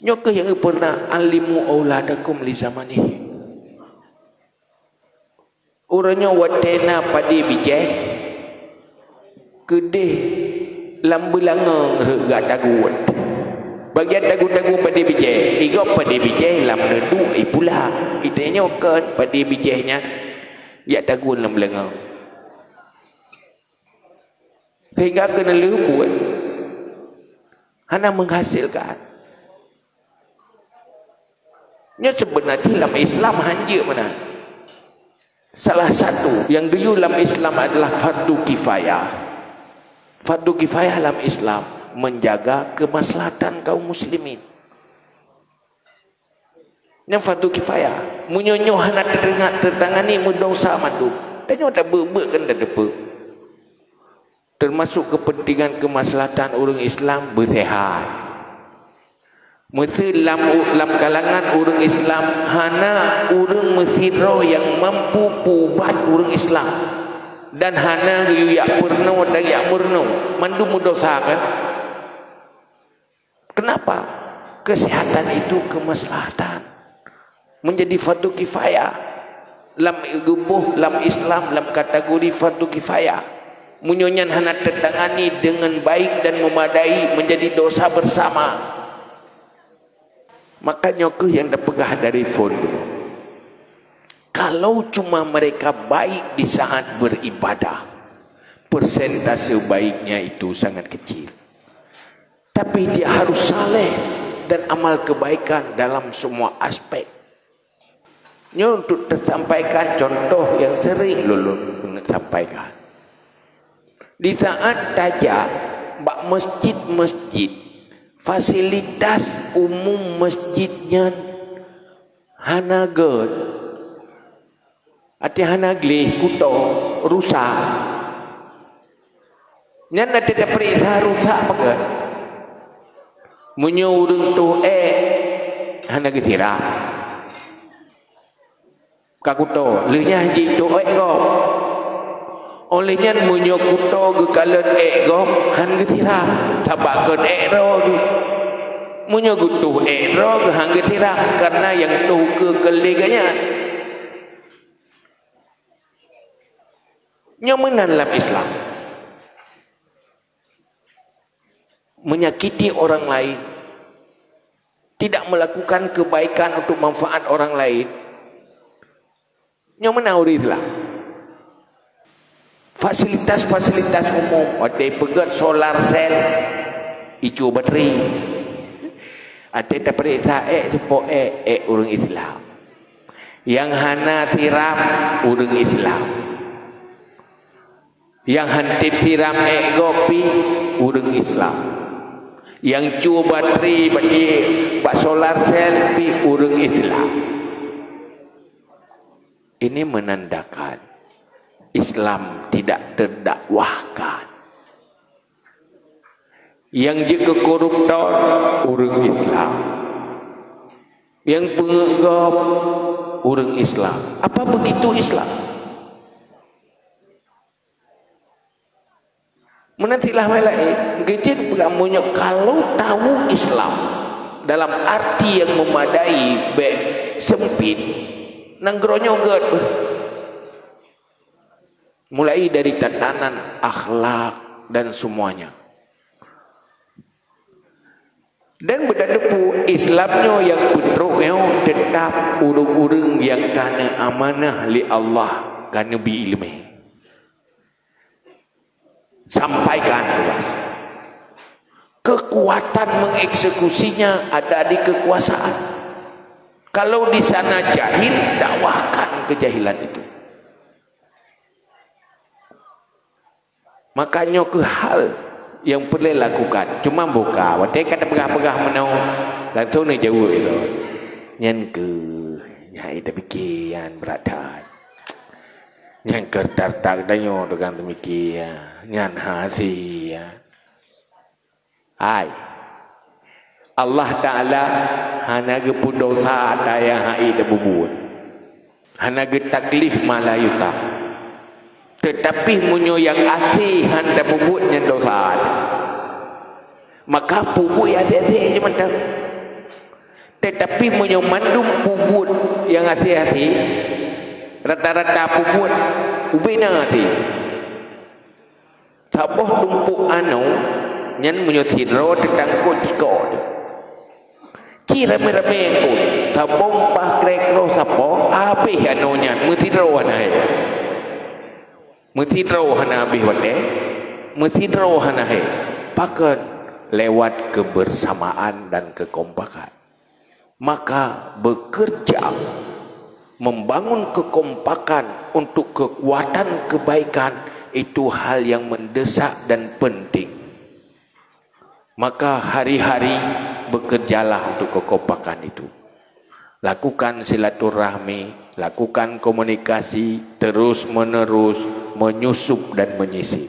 Nyoe kheueh nyang peureunah, "Allimu auladakum li zamanihim." Uroe nyoe watée na padé bijéh, keudeh lam beulangöng rhot gatagun. Bagian tagun-tagun padé bijéh, igob padé bijéh lam neuduek ipula. Itanyoe kon padé bijéh nyan jak tagun lam beulangöng. Sehingga keuneulheueh buet hana menghasilkan. Nyoe seubeuna jih lam Islam hanjeuet meunan. Salah satu nyang geuyue lam Islam adalah fardu kifayah. Fardu kifayah lam Islam menjaga kemaslahatan kaum muslimin. Nyan fardu kifayah. Meunyoe nyoe hana teudeungat teutangani, meudosa mandum. Tanyoe tabeuet-beuet kan tateupeue. Teumasok keupeuntengan keumaslahatan ureuëng Islam beuseuhat. Meuseu lam, lam kalangan ureuëng Islam hana ureuëng meusidroe nyang mampu peuubat ureuëng Islam, dan hana geuyue jak peurunoe dan jak meurunoe, mandum meudosa kan? Kenapa? Kesehatan itu kemaslahatan. Menjadi fardu kifayah. Lam geuboh, lam Islam, lam kategori fardu kifayah. Meunyoe nyan hana teutangani deungon baik dan memadai, menjadi dosa bersama. Maka nyoe kheueh nyang tapeugah dari phon dulu. Kalau cuma mereka baik di saat beribadah, persentase baiknya itu sangat kecil. Tapi dia harus saleh dan amal kebaikan dalam semua aspek. Nyoe untuk tersampaikan contoh yang sering lôn sampaikan. Di saat tajak bak masjid-masjid, fasilitas umum masjid nyan hana gèt. Até hana gleh, kuto, rusak. Nyan até tapeuriksa rusak pakon. Meunyoe ureueng toh èk hana geusiram, ka kuto, lheueh nyan jitôh èk gob. Óh lheueh nyan meunyoe kuto geukalon èk gob, han geusiram, sabab kon èk droe geuh. Meunyoe geutôh èk droe geuh han geusiram, kareuna nyang tôh keu keu lé geuh nyan. Nyoe meunan lam Islam. Menyakiti orang lain, tidak melakukan kebaikan untuk manfaat orang lain, nyoe meunan ureueng Islam. Fasilitas-fasilitas umum, watèe peugèt solar cell, icue bateri. Watèe tapeuriksa èk, seupôt èk, èk ureueng Islam. Nyang hana siram, ureueng Islam. Nyang han tém siram èk gob pih ureueng Islam. Nyang cue bateri bak di, bak solar cell pih ureueng Islam. Ini menandakan Islam tidak terdakwahkan. Nyang jeuet keu koruptor ureueng Islam. Nyang peungeuet gob ureueng Islam. Apa begitu Islam? Meunan silah laén, geujeuet peugah meunyoe kalau tahu Islam dalam arti yang memadai, bèk sempit, nanggroe nyoe gèt beuh. Mulai dari tatanan, akhlak, dan semuanya. Dan beuteupeue Islam nyoe nyang peutrok nyoe teutap ureueng-ureueng nyang ka neuamanah lé Allah, ka neubi ileumèe. Sampaikan tugas. Kekuatan mengeksekusinya ada di kekuasaan. Kalau di sana jahil, dakwahkan kejahilan itu. Maka nyoe keuh hal nyang peureulèe lakukan. Cuma buka, watèe ka tapeugah-peugah meunoe, langsung neujaweueb ilôn. Nyan keuh, nyang tapiké nyan brat that. Nyan keuh that-that tanyoe tukang tapiké, nyan hase. Hai, Allah Ta'ala hana geupeudosa ata nyang han ék tapeubuet. Hana geutaklif ma la yutaq. Teutapi meunyoe nyang hasé han tapeubuet nyan dosa, maka peubuet nyang hasé-hasé jih mantong. Teutapi meunyoe mandum peubuet nyang hasé-hasé, rata-rata peubuet ubé na hasé. Saboh tumpôk anô nyan meunyoe sidroe teutangkot jikok. Ci ramé-ramé eungkôt, saboh paih krèe-kroh sapo, abéh anô nyan, meusidroe hana hé. Meusidroe hana abéh watèe, meusidroe hana hé. Pakon? Lewat kebersamaan dan kekompakan. Maka bekerja membangun kekompakan untuk kekuatan kebaikan itu hal yang mendesak dan penting. Maka hari-hari bekerjalah untuk kekompakan itu. Lakukan silaturahmi, lakukan komunikasi terus-menerus, menyusup dan menyisip.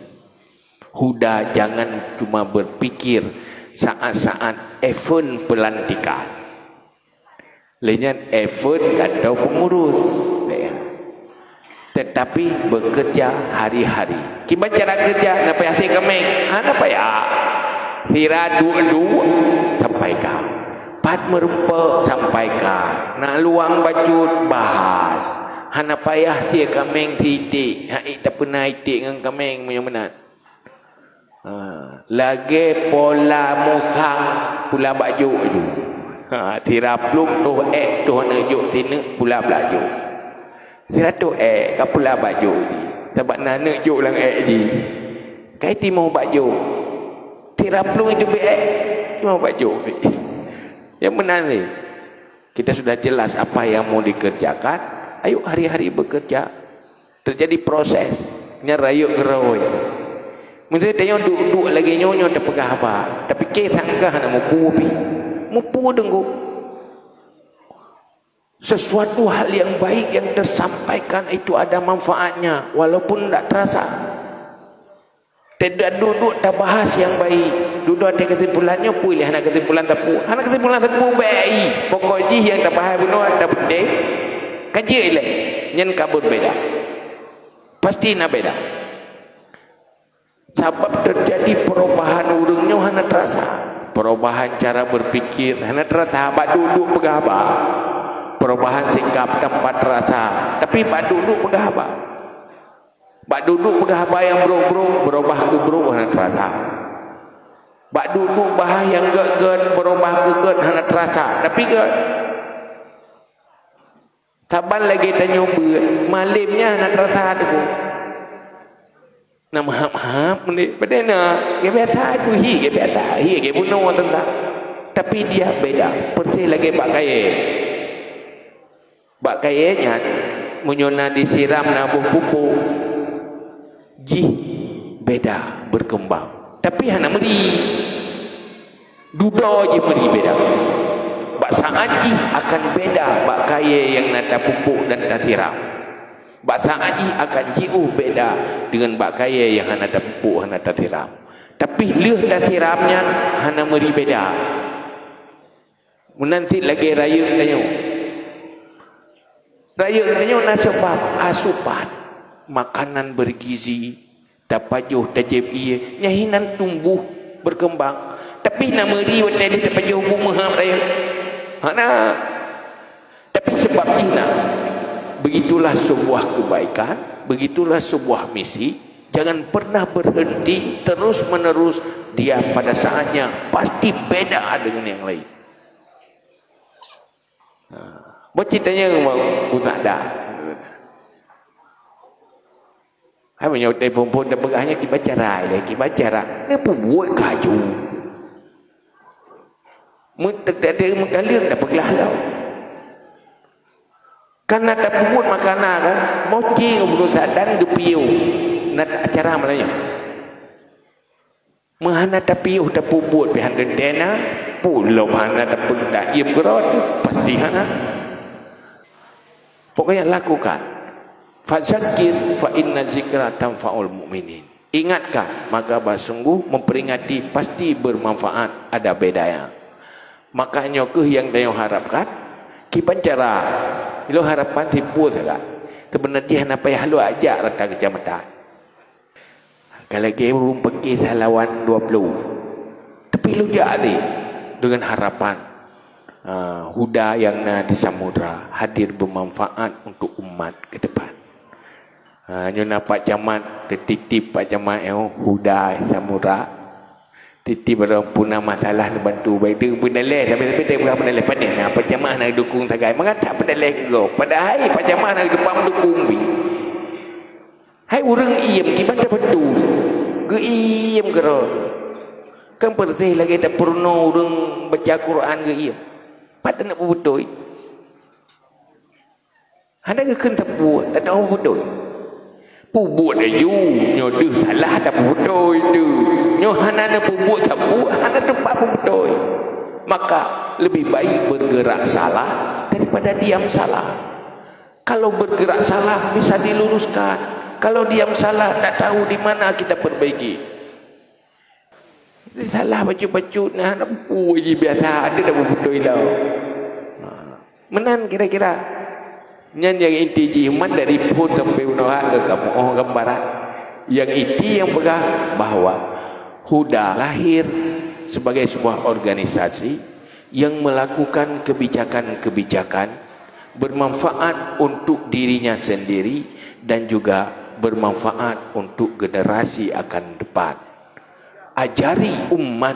Huda jangan cuma berpikir saat-saat event pelantikan. Lé nyan event gata pengurus. Teutapi bekerja hari-hari. Kiban cara kerja, na payah sie kaméng. Hana payah. Sira duek-duek, sampaikan. Pat meurumpok, sampaikan. Na luwang bacut, bahas. Hana payah sie kaméng sitik. Hana tapeuna iték ngon kaméng meunyoe meunan. Ha, lagèe pola musang pula bak jôk aju. Ha, sira plueng toh èk toh aneuk jôk sineuk pula bak jôk. Sira toh èk ka pula bak jôk jih. Sabab na aneuk jôk lam èk jih. Kai timoh bak jôk. Sira plueng teubiet èk. Memang baju. Yang benar ni, kita sudah jelas apa yang mau dikerjakan. Ayo hari-hari bekerja. Terjadi proses. Nyan rayeuk ngeuroi. Meunyoe tanyoe duek-duek lagée nyoe, nyoe tapeugah haba. Tapi ke sangkah na mupu pih. Mupu deunggok. Sesuatu hal yang baik yang tersampaikan itu ada manfaatnya, walaupun tidak terasa. Tidak duduk tabahas yang baik. Duduk di kesimpulannya, pui leh hana kesimpulan tepu. Hana kesimpulan tepu, baik. Pokok jih yang tabahas bunoe, ada penting. Kaji ileh. Nyan kabut beda. Pasti na beda. Sabab terjadi perubahan ureuëng nyoe hana terasa. Perubahan cara berpikir hana terasa. Bak duduk peugah haba. Perubahan sikap tempat terasa. Tapi bak duduk peugah haba. Bak duduk peugah haba yang brok-brok, berubah keu brok hana terasa. Bak duduk bahas yang gét-gét, berubah keu gét hana terasa. Tapi gét. Saban lagée tanyoe beuet, malem nyan hana terasa teupeu. Na meuhab-hab ni, padahai na, geubeta tu hi, geubeta hi, geubunoe teuntang. Tapi dia beda, persis lagée bak kayée. Bak kayée nyan, meunyoe na disiram na boh pupuk, jih beda, berkembang. Tapi hana meuri. Dudoe jih meuri beda. Bak saát jih akan beda bak kayée nyang na tapupuk dan tasiram. Bak saát jih akan jiôh beda deungon bak kayée nyang hana tapupuk, hana tasiram. Tapi lheueh tasiram nyan hana meuri beda. Meunan cit lagée rayeuk tanyoe. Rayeuk tanyoe na seubab asupan makanan bergizi, tapajoh, tajieb ié, nyan hinan tumbuh, berkembang. Tapi na meuri watée lheueh tapajoh bu meuhab rayeuk. Hana. Tapi seubab jih na. Begitulah sebuah kebaikan, begitulah sebuah misi. Jangan pernah berhenti, terus-menerus dia pada saatnya pasti beda dengan yang lain. Ha. Boh cit tanyong bak Ustaz dah. Hai meunyoe telepon-phon tapeugah nyan kiban cara lé, kiban cara. Neupubuet kaju. Meuteuk-teuk meukaleueng tapeugah lom. Kana tapubuet makanan kan, moci ngon beureusa dan geupiôh. Na acara malam nyoe. Meuhana tapiôh tapubuet pih han teuntée na, peue lom hana tapeugah iem keurot, pasti hana. Pokoknya lakukan. Fadzakir fa inna zikra tanfaul mu'minin. Ingatkan, maka bah sungguh memperingati pasti bermanfaat, ada bedanya. Maka nyoe keuh nyang tanyoe harapkan, kiban cara. Ilôn harapan tipu saga. Sebenarnya hana payah lôn ajak rata kecamatan. Ka lagée ureuëng peuke salawan dua puluh. Tapi lujak lé dengan harapan, ah, huda nyang na di samudra hadir bermanfaat untuk umat ke depan. Ah, nyoe na Pak Camat, teutitip Pak Camat nyoe huda samudra. Titip barang puna masalah neubantu baik tu peudaleh, tapi tapi dia bukan peudaleh panéh na Pak Camat na dukung sagai. Mengata peudaleh ke go. Padahai Pak Camat na depan dukung bi. Hai ureuëng iem kiban tapeutôi, geuiem keudroe. Kan peureuteh lagée tapeurunoe ureuëng baca Quran geuiem. Pat taneuk peubeutôi. Hana geukheun tapubuet, tapeutôi. Pubuet laju, nyoe deuh salah tapeubeutôi tu. Nyoe hana neupeubuet sapeue, hana teumpat peubeutôi. Maka lebih baik bergerak salah daripada diam salah. Kalau bergerak salah bisa diluruskan. Kalau diam salah, tak tahu di mana kita perbaiki. Salah bacut-bacut, nah, hana peue jih biasa, ada dah beutôi dah. Ha. Meunan kira-kira. Nyan nyang inti jih, man dari phon sampai unoha ke kamoe oh gambaran. Yang inti yang peugah bahwa huda lahir sebagai sebuah organisasi yang melakukan kebijakan-kebijakan bermanfaat untuk dirinya sendiri dan juga bermanfaat untuk generasi akan depan. Ajari umat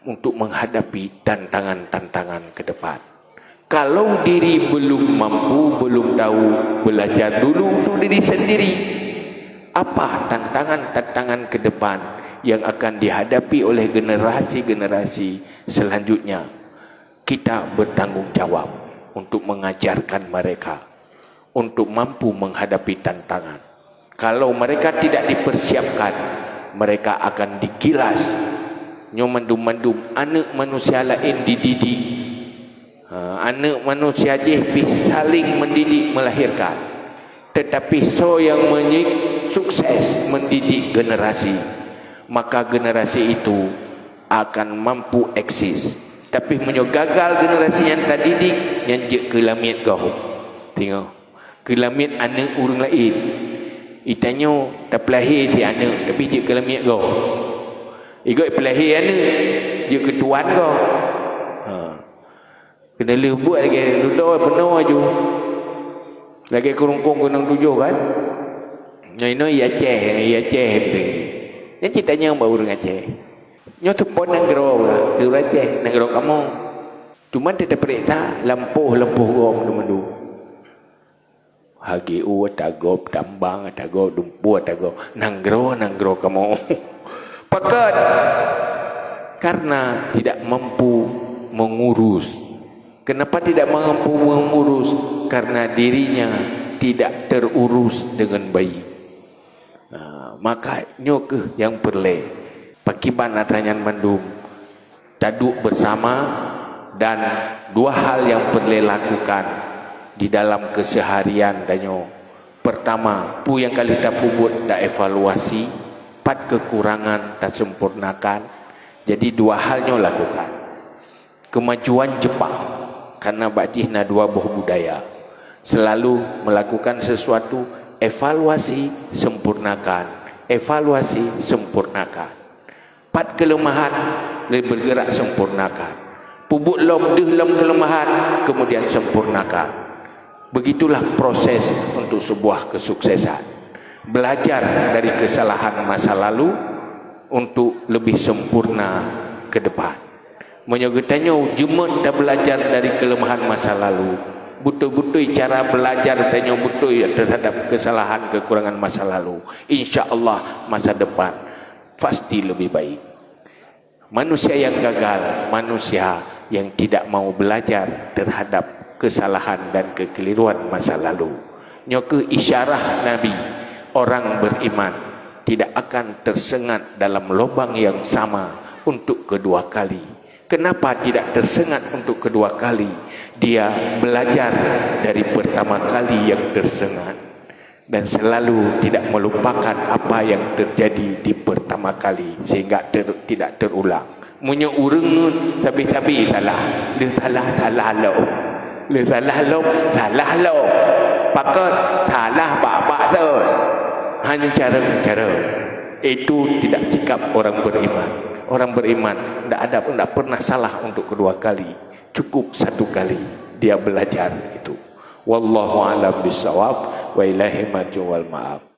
untuk menghadapi tantangan-tantangan ke depan. Kalau diri belum mampu, belum tahu, belajar dulu untuk diri sendiri. Apa tantangan-tantangan ke depan yang akan dihadapi oleh generasi-generasi selanjutnya. Kita bertanggung jawab untuk mengajarkan mereka, untuk mampu menghadapi tantangan. Kalau mereka tidak dipersiapkan, mereka akan digilas. Nyoe mandum-mandum aneuk manusia laén dididik. Ha, aneuk manusia jih pih saling mendidik melahirkan. Tetapi soe nyang meunyi-, sukses mendidik generasi, maka generasi itu akan mampu eksis. Tapi meunyoe gagal generasi nyang tadidik, nyan jeuet keu lamiet gob. Tengok, keu lamiet aneuk ureueng laén. Itanyoe tapeulahé cit aneuk, tapi jeuet keu lamiet gob. Igoe peulahé aneuk, jeuet keu tuan gob. Ha. Keuneulheueh buet lagèe dudoe peunoh aju. Lagèe keurungkong keunong tujoh kan? Nyoe inoe i Aceh, i Aceh beutôi. Nyan cit tanyong bak ureueng Aceh. Nyoe teupeue nanggroe, ureueng Aceh, nanggroe kamoe. Cuma teupeuriksa lampôh-lampôh gob mandum-mandum. H G U ata gob, Tambang ata gob, Dumpu ata gob, nanggroe, nanggroe kamoe. Pakon? Karena tidak mampu mengurus. Kenapa tidak mampu mengurus? Karena dirinya tidak terurus dengan baik. Nah, maka nyoe keuh nyang peureulèe. Pakiban atra nyan mandum, taduek bersama dan dua hal nyang peureulèe lakukan di dalam keseharian tanyoe. Pertama, peue nyang ka lheueh tapeubuet taevaluasi, pat kekurangan tasempurnakan. Jadi dua hal nyoe lakukan. Kemajuan Jepang, karena bak jih na dua boh budaya. Selalu melakukan sesuatu, evaluasi, sempurnakan, evaluasi, sempurnakan. Pat keuleumahan, lé bergerak sempurnakan. Peubuet lom deuh lom keuleumahan, kemudian sempurnakan. Begitulah proses untuk sebuah kesuksesan. Belajar dari kesalahan masa lalu untuk lebih sempurna ke depan. Meunyoe geutanyoe jeuet tabeulajar dari keuleumahan masa lalu, beutôi-beutôi cara beulajar tanyoe beutôi terhadap kesalahan kekurangan masa lalu, insya Allah masa depan pasti lebih baik. Manusia yang gagal, manusia yang tidak mau belajar terhadap kesalahan dan kekeliruan masa lalu. Nyoe keuh isyarah Nabi, orang beriman tidak akan tersengat dalam lubang yang sama untuk kedua kali. Kenapa tidak tersengat untuk kedua kali? Dia belajar dari pertama kali yang tersengat dan selalu tidak melupakan apa yang terjadi di pertama kali sehingga ter-, tidak terulang. Meunyoe ureueng ngeut sabe-sabe salah, lheueh salah, salah lom. Lheueh salah lom, salah lom. Pakon? Salah bak-bak thon. Hana cara-cara. Itu tidak sikap orang beriman. Orang beriman tidak ada, tidak pernah salah untuk kedua kali. Cukup satu kali dia belajar itu. Wallahu a'lam bissawab, wa ilaihi marji'u wal ma'ab.